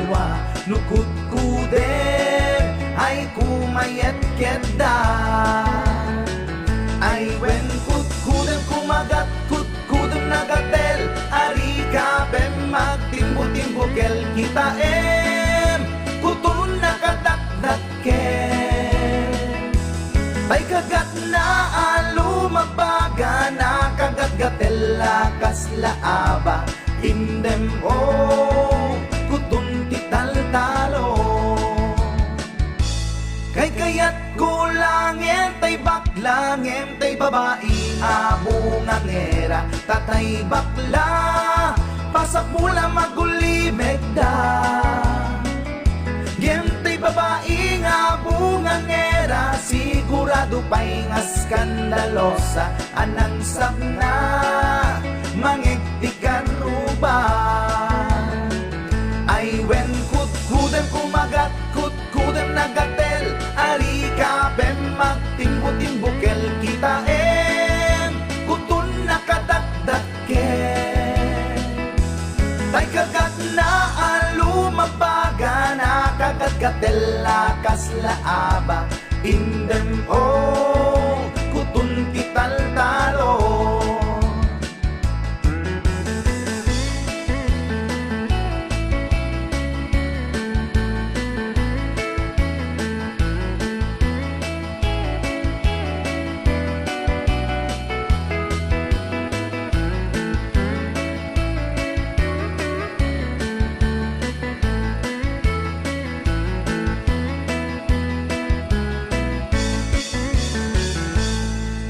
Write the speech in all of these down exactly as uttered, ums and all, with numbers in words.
Wa, no kutkudem, ay kumayet ketda. Ay wen kutkudem, kumagat, kutkudem, nagatel, arika ben magtimbo-timbo kel kitaem, kuton nakadakdak ken. Tay kagatna a lumagbaga, nakagatgatel a kasla aba, indem o kuton ti taltalo. Kaykayatko la ngem tay bakla, ngem tay babai a bungangera, ta tay bakla, pasakmo la magulimekda. Ngem tay babai nga bungangera, sigurado pay nga skandalosa, a nangsabna, mangeg ti karruba. Ay wen kutkudem, kumagat, kutkudem, nagatel, arika ben magtimbo-timbo kel kitaem, kuton nakadakdak ken. Tay kagatna a lumagbaga, nakagatgatel a kasla aba, indem o kuton ti taltalo.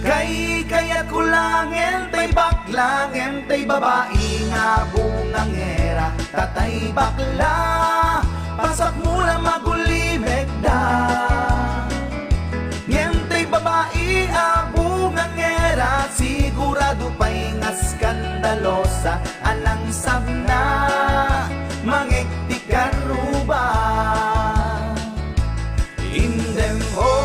Kaykayatko la ngem tay bakla, ngem tay babai nga bungangera, ta tay bakla, pasakmo la magulimekda. Ngem tay babai a bungangera, sigurado pay nga skandalosa, a nangsabna, mangeg ti karruba. Indem o